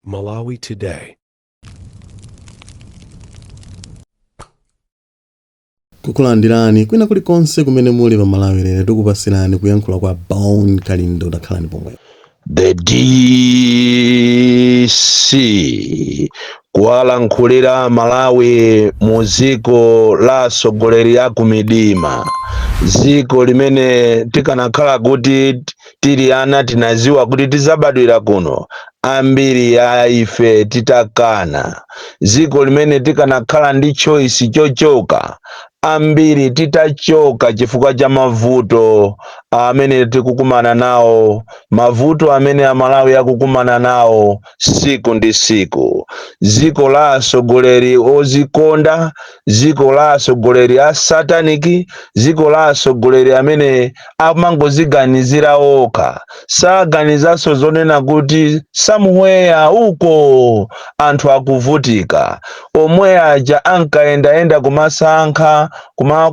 Malawi Today. Kukulandirani kwina kulikonse kumene muli pa Malawi Lero, tikupasirani kuyankhula kwa Bon Kalindo. Takhalani pomwepo. The DC kuwalankhulira Malawi mu dziko la atsogoleri a kumidima, dziko limene tikanakhala kuti tili ana tinaziwa kuti tizabadwira kuno, ambiri a ife titakana. Dziko limene tikanakhala ndi choice chochoka, ambiri titachoka chifukwa cha mavuto amene tikukumana nawo, mavuto amene Amalawi akukumana nawo siku ndi siku. Dziko la atsogoleri ozikonda, dziko la atsogoleri a sataniki, dziko la atsogoleri amene amangoziganizira okha, saganizanso zonena kuti somewhere uko anthu akuvutika. Omwe aja ankayendayenda kumasankha,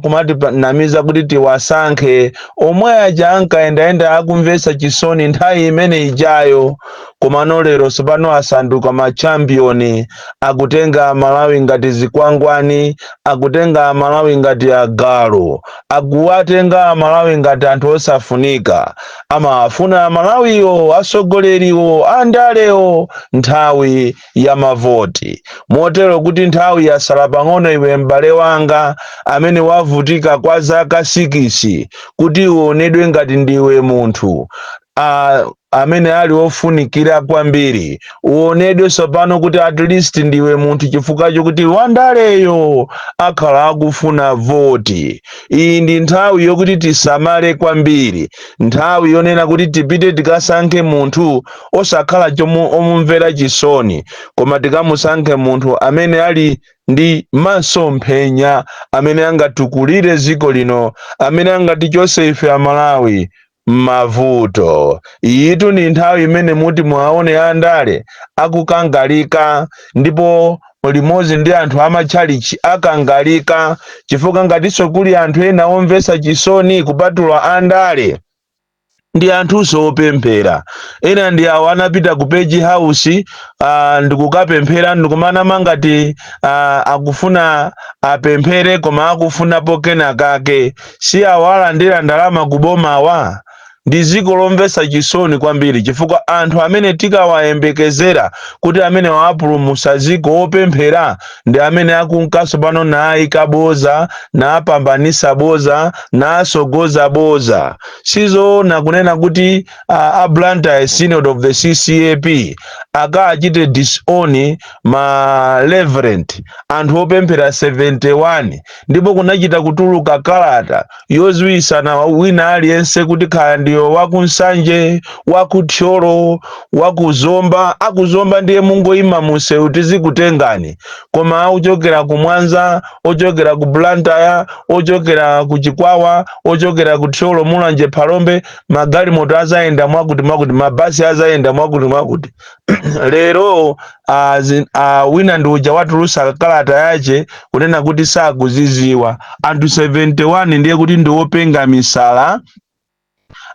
kumatinamiza kuti tiwasankhe, omwe aja ankayendayenda akumvetsa chisoni nthawi imene ijayo, komano lero sopano asanduka machampioni, akutenga Malawi ngati zikwangwani, akutenga Malawi ngati agalu, akuwatenga Malawi ngati anthu osafunika. Amawafuna Malawiwo asogoleriwo andalewo nthawi ya mavoti, motero kuti nthawi yasala pang'ono iwe m'bale wanga amene wavutika kwa zaka 6 kuti uonedwe ngati ndiwe munthu amene ali ofunikira kwambiri, uonedwe tsopano kuti at least ndiwe munthu, chifukwa chokuti wandaleyo akhala akufuna voti. Iyi ndi nthawi yokuti tisamale kwambiri, nthawi yonena kuti tipite tikasankhe munthu osakhala omumvera chisoni, koma tikamusankhe munthu amene ali ndi masomphenya, amene angatukulire dziko lino, amene angatichose ife Amalawi mavuto. Iyitu ndi nthawi imene muti mwaone andale akukangalika, ndipo limodzi ndi anthu amatchalichi akangalika, chifukwa ngatinso kuli anthu ena omvetsa chisoni kupatula andale ndi anthunso opemphera. Ena ndi awo anapita ku Page House ndikukapemphera, ndikumanama ngati akufuna apemphere koma akufunapo kena kake. Si awo alandira ndalama kubomawa? Ndi dziko lomvetsa chisoni kwambiri, chifukwa anthu amene tikawayembekezera kuti amene wapulumutsa dziko opemphera ndi amene akunkanso pano naayika boza, naapambanisa boza, naasogoza boza. Sizoona kunena kuti a Blantyre Synod of the CCAP akachite disown ma reverend, anthu opemphera 71, ndipo kunachita kutuluka kalata yodziwitsana wina aliyense kuti kaya ndiyo wakuNsanje, wakuThyolo, wakuZomba. AkuZomba ndiye mungoyima munsewu tizikutengani, koma ochokera ku Mwanza, ochokera ku Blantyre, ochokera ku Chikwawa, ochokera ku Thyolo, Mulanje, Phalombe, magalimoto azayenda mwakuti mwakuti, mabasi azayenda mwakuti mwakuti. Lero wina ndi uja watulusa kalata yache kunena kuti sakuziziwa. Anthu 71 ndiye kuti ndi openga misala,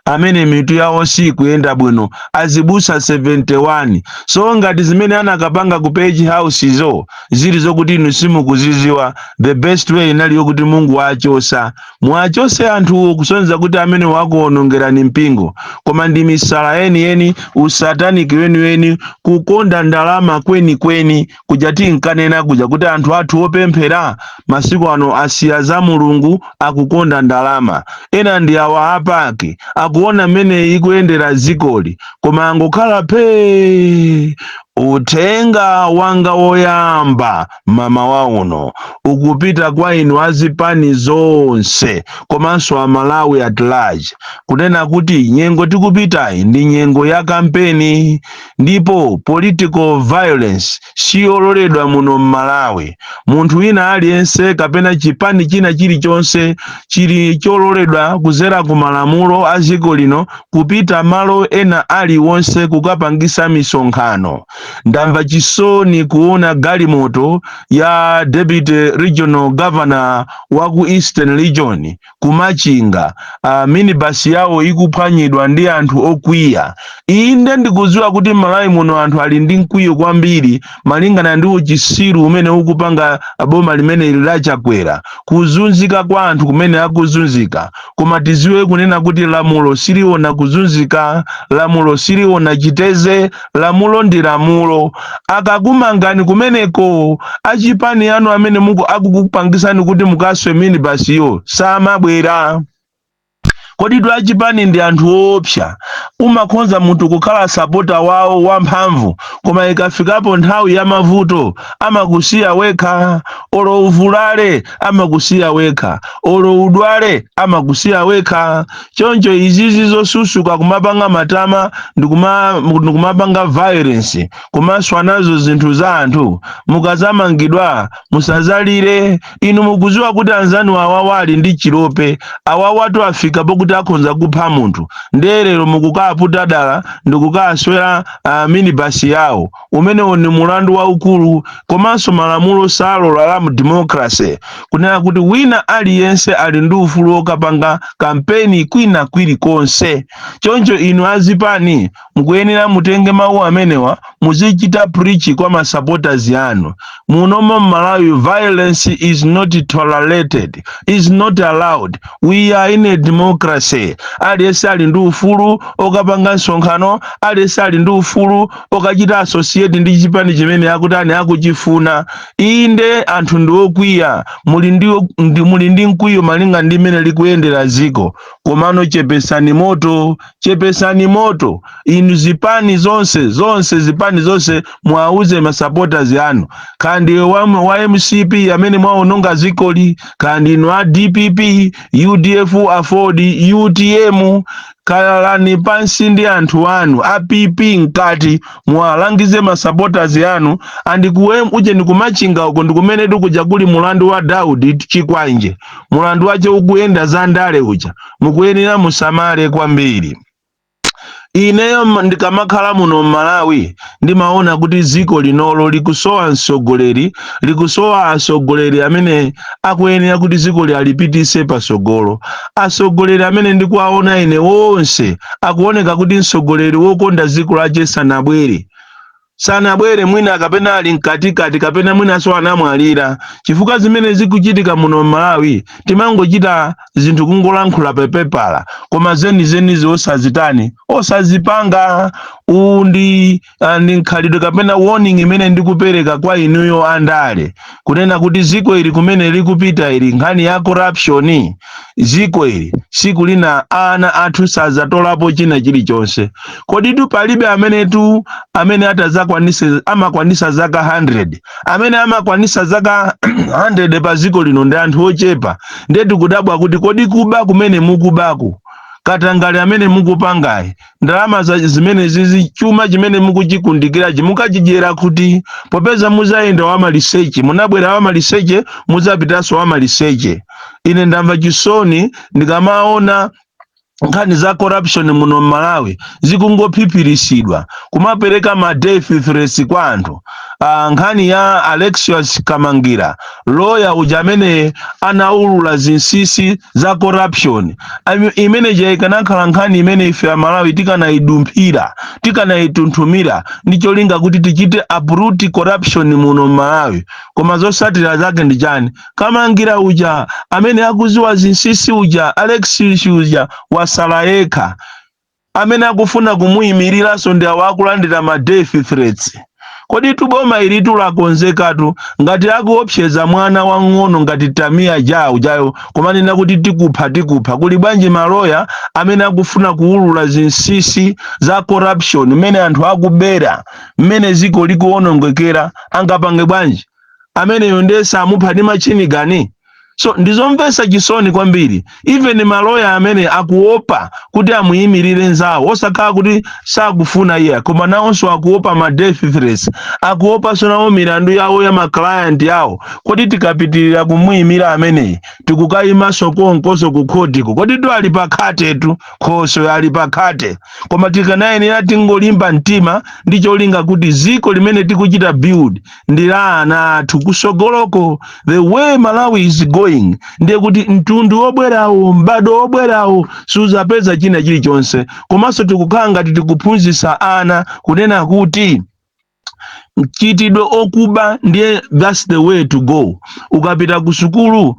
amene mitu yawo sikuyenda bwino, azibusa 71. So ngati zimene anakapanga ku Page House zo zili zokuti inu simukuziziwa, the best way inali yokuti Mungu wachosa, mwachose anthuwo, kusonyeza kuti amene wakuonongerani mpingo. Koma ndi misala yeniyeni, usataniki weniweni, kukonda ndalama kwenikweni kuja tinkanena kuja kuti anthu athu opemphera masiku ano asiya za Mulungu, akukonda ndalama. Ena ndi awa a PAC, akuona mmene ikuyendera dzikoli koma angokhala phee. Uthenga wanga woyamba mamawa uno ukupita kwa inu azipani zonse komanso Amalawi at large, kunena kuti nyengo tikupitayi ndi nyengo ya kampeni, ndipo political violence siyololedwa muno m'Malawi. Munthu wina aliyense kapena chipani china chilichonse chili chololedwa kuzera ku malamulo a dziko lino kupita malo ena aliwonse kukapangisa misonkhano. Ndamva chisoni kuona galimoto ya deputy regional governor wa ku Eastern Region, kumachinga, minibus yawo ikuphwanyidwa ndi anthu okwiya. Inde, ndikudziwa kuti m'Malawi muno anthu ali ndi mkwiyo kwambiri malingana ndi uchisiru umene ukupanga boma limene lachakwera, kuzunzika kwa anthu kumene akuzunzika. Koma tiziwe kunena kuti lamulo siliona kuzunzika, lamulo siliona chiteze, lamulo ndi lamulo. Akakumangani kumeneko, achipani anu amene muku akukupangisani kuti mukaswe minibus samabwera. Kodi achipani ndi anthu woopsa? Umakhonza munthu kukhala sapota wawo wamphamvu, koma ikafikapo nthawi ya mavuto amakusiya wekha. Olo uvulale amakusiya wekha, olo udwale amakusiya wekha. Choncho izizi zosusuka kumapanga matama ndikumapanga violence, kumaswa nazo zinthu za anthu, mukazamangidwa musazalire. Inu mukuziwa kuti anzanu awawa ali ndi chilope, awawatu afika pokuti akhonza kupha munthu. Ndiye lero mukukaputa dala ndikukaswera minibus yawo. Umenewo ni mulandu waukulu. Komanso malamulo salola la mu democracy kunena kuti wina aliyense ali ndi ufulu wokapanga kampeni kwina kwilikonse. Choncho inu azipani mukuyenera mutenge mawu amenewa, muzichita preach kwa ma supporters anu. Munomo m'Malawi violence is not tolerated, is not allowed. We are in a democracy. Aliyense ali ndi ufulu okapanga msonkhano, aliyense ali ndi ufulu okachita associate ndi chipani chimene akutani, akuchifuna. Inde, anthu ndi okwiya, muli ndi mkwiyo malinga ndi mmene likuyendera ziko, komano chepesani moto, chepesani moto. Inu zipani zonse, zonse, zipani zonse, mwauze ma supporters anu, kandi wa MCP amene mwaononga zikoli, kandi inu a DPP, UDF, AFORD, UTM, khalani pansi ndi anthu anu a PP mkati, mwalangize ma supporters anu. Andikuwe uje ndikumachinga uko, ndikumene tikuja kuli mulandu wa Daudi Chikwanje, mulandu wache ukuyenda za ndale uja, mukuyenera musamale kwambiri. Ineyo ndikamakhala muno m'Malawi ndimaona kuti dziko linolo likusowa mtsogoleri, likusowa atsogoleri amene akuyenera kuti dziko alipitise pasogolo. Atsogoleri amene ndikuwaona ine wonse akuoneka kuti mtsogoleri wokonda dziko lache sanabwere, sanabwere. Mwina kapena ali mkatikati, kapena mwinanso anamwalira, chifukwa zimene zikuchitika muno m'Malawi timangochita zinthu kungolankhula pepepala, koma zenizenizi osazitani, osazipanga. Uwu ndi nkhalidwe kapena warning imene ndikupereka kwa inuyo andale, kunena kuti ziko ili kumene likupita ili, nkhani ya corruption, ziko ili siku lina ana athu sazatolapo china chilichonse. Koditu palibe amenetu amene atazakwanise amakwanisa zaka 100. Amene amakwanisa zaka 100 pa ziko lino ndi anthu ochepa. Ndiye tikudabwa kuti kodi kuba kumene mukubaku, katangale amene mukupangayi, ndalama zimene zizi, chuma chimene mukuchikundikirachi mukachidyera kuti? Popeza muzayenda wamaliseche, munabwera wamaliseche, muzapitanso wamaliseche. Ine ndamva chisoni ndikamaona nkhani za corruption muno m'Malawi zikungophiphiritsidwa, kumapereka ma death threats kwa anthu. Nkhani ya Alexius Kamangira, lawyer uja amene anaulula zinsinsi za corruption, imene ikanakhala nkhani imene ife Amalawi tikanayidumphira, tikanayitunthumira ndi cholinga kuti tichite uproot corruption muno m'Malawi. Koma zotsatira zake ndi chani? Kamangira uja amene akuziwa zinsinsi uja, Alexius uja, wasala yekha. Amene akufuna kumuyimiriranso ndi awo akulandira ma death threats. Kodi tuboma ilitu lakonzekatu? Ngati akuopseza mwana wang'ono ngati Tamiya Jawu jayo kumanena kuti tikupha, tikupha, kuli bwanji maloya amene akufuna kuwulula zinsinsi za corruption, mmene anthu akubera, mmene ziko likuwonongekera? Angapange bwanji ameneyo? Ndiye samupha ndi machine gun. So ndizomvetsa chisoni kwambiri. Even maloya amene akuopa kuti amuyimirire nzawo, osakhala kuti sakufuna iye, koma nawonso akuopa ma death threats, akuopanso nawo milandu yawo ya ma client yawo. Kodi tikapitirira kumuyimira ameneyi, tikukayimanso konkoso ku khotiko? Kodi tu ali pakhatetu, khoso ali pakhate. Koma tikanayenera tingolimba mtima ndi cholinga kuti ziko limene tikuchita build ndi la ana athu kusogoloko. The way Malawi is going, ndiye kuti mtundu wobwerawo, m'bado wobwerawo, suzapeza china chilichonse. Komanso tikukhala ngati tikuphunzitsa ana kunena kuti mchitidwe okuba ndiye that's the way to go. Ukapita ku sukulu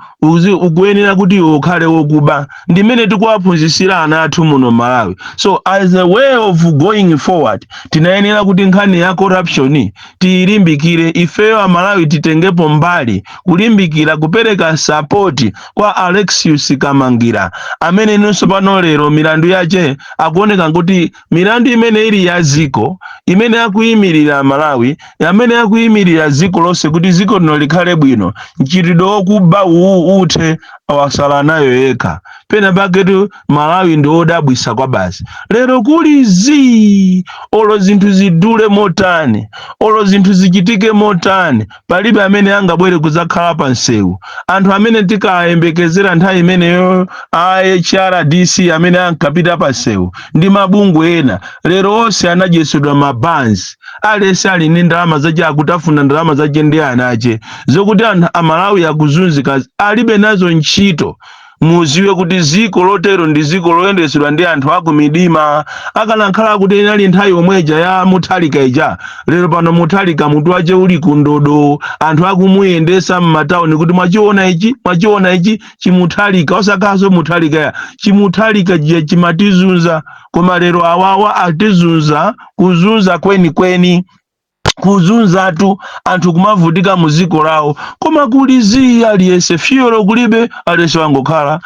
ukuyenera kuti iwe ukhale wokuba. Ndimene tikuwaphunzitsira ana athu muno Malawi. So as a way of going forward, tinayenera kuti nkhani ya corruption tiyilimbikire. Ifeyo Amalawi titengepo mbali kulimbikira kupereka support kwa Alexius Kamangira, amene inunso pano lero milandu yache akuoneka kuti milandu imene ili ya ziko, imene akuyimirira Malawi, amene akuyimirira dziko lonse kuti dziko lino likhale bwino, mchitidwe wokuba uwu uthe, awasala nayo yekha. Pena paketu Malawi ndi wodabwisa kwa basi. Lero kuli zii, olo zinthu zidule motani, olo zinthu zichitike motani, palibe amene angabwere kudzakhala pa msewu. Anthu amene tikayembekezera nthawi imeneyo, a HRDC amene ankapita pa msewu ndi mabungwe ena, lero onse anadyetsedwa mabanzi. Alese ali ndi ndalama zache, akutafuna ndalama zache ndi ana ache. Zokuti anthu Amalawi akuzunzika alibe nazo ntchito. Muziwe kuti ziko lotero ndi ziko loyendetsedwa ndi anthu akumidima. Akanakhala kuti inali nthawi yomweja ya Muthalika ija, lero pano Muthalika mutu wache uli kundodo, anthu akumuyendesa m'matawuni kuti mwachiona ichi, mwachiona ichi chimuthalika. Osakhalanso Muthalika ya chimuthalika chiya chimatizunza, koma lero awawa atizunza, kuzunza kwenikweni, kuzunzatu anthu kumavutika mu ziko lawo, koma kuli zii. Aliyense fuel kulibe, aliyense wangokhala.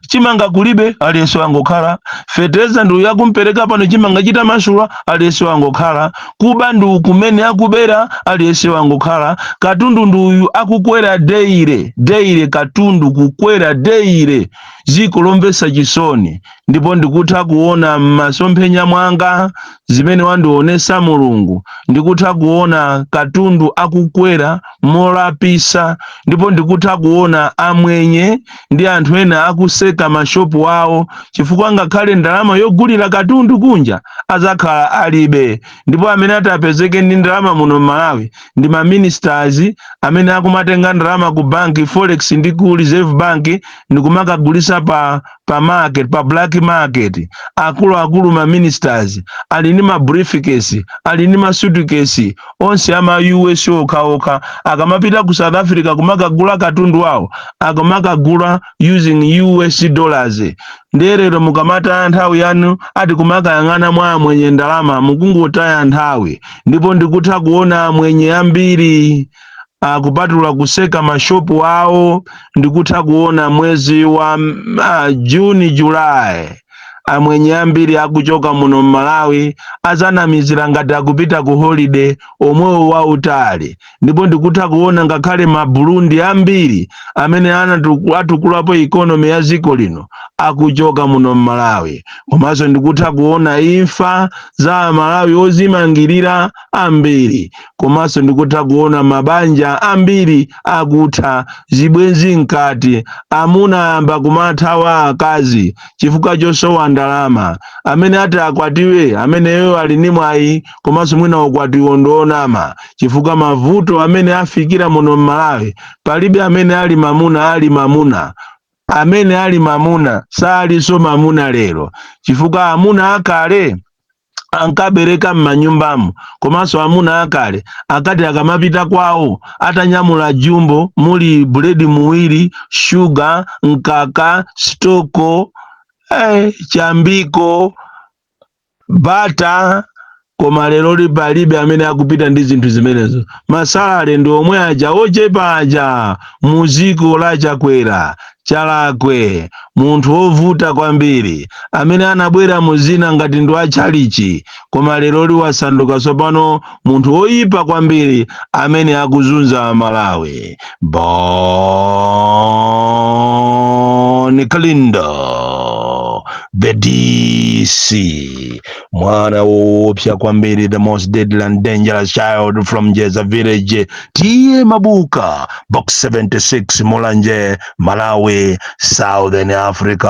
Chimanga kulibe, aliyense wangokhala. Fetereza ndi yakumpereka pano, chimanga chitamasula, aliyense wangokhala. Kuba ndi kumene akubera, aliyense wangokhala. Katundu ndi uyu akukwera daily daily, katundu kukwera daily. Ziko lomvetsa chisoni. Ndipo ndikutha kuona m'masomphenya mwanga zimene wandionesa Mulungu. Ndikutha kuona katundu akukwera molapisa, ndipo ndikutha kuona amwenye ndi anthu ena akuseka mashopu awo, chifukwa ngakhale ndalama yogulira katundu kunja azakhala alibe. Ndipo amene atapezeke ndi ndalama muno m'Malawi ndi ma ministers amene akumatenga ndalama ku banki, forex, ndi ku Reserve Bank, ndikumakagulisa pa market, pa black market. Akuluakulu, ma ministers, ali ndi ma briefcase, ali ndi ma suitcase onse ama US okhaokha. Akamapita ku South Africa kumakagula katundu wawo, akamakagula using US dollars. Ndiye lero mukamataya nthawi yanu ati kumakayang'ana mwa amwenye ndalama, mukungotaya nthawi. Ndipo ndikutha kuona amwenye ambiri akupatula kuseka mashopu awo. Ndikutha kuona mwezi wa Juni, July, amwenye ambiri akuchoka muno m'Malawi, azanamizira ngati akupita ku holiday omwewo wautali. Ndipo ndikutha kuona ngakhale ma Burundi ambiri amene atukulapo economy ya dziko lino akuchoka muno m'Malawi. Komanso ndikutha kuona imfa za Amalawi ozimangirira ambiri. Komanso ndikutha kuona mabanja ambiri akutha, zibwenzi mkati, amuna ayamba kumathawa akazi chifukwa chosowa ndalama. Amene ati akwatiwe, ameneyo ali ndi mwayi, komanso mwina ukwatiwo ndionama, chifukwa mavuto amene afikira muno m'Malawi, palibe amene ali mamuna ali mamuna. Amene ali mamuna salinso mamuna lero, chifukwa amuna akale ankabereka m'manyumbamo, komanso amuna akale akati akamapita kwawo atanyamula jumbo muli buledi muwiri, shuga, mkaka, stoko, chambiko, bata. Koma lero palibe amene akupita ndi zinthu zimenezo. Ma salary ndi omwe aja ochepa aja mu ziko la Chakwera. Chalakwe, munthu wovuta kwambiri amene anabwera muzina ngati ndi wachalichi, koma lero liwasanduka tsopano munthu woyipa kwambiri amene akuzunza Malawi. Bon. Kalindo, the DC, mwana woopsa kwambiri, the most deadly and dangerous child from Jeza village, T/A Mabuka, Box 76, Mulanje, Malawi, Southern Africa.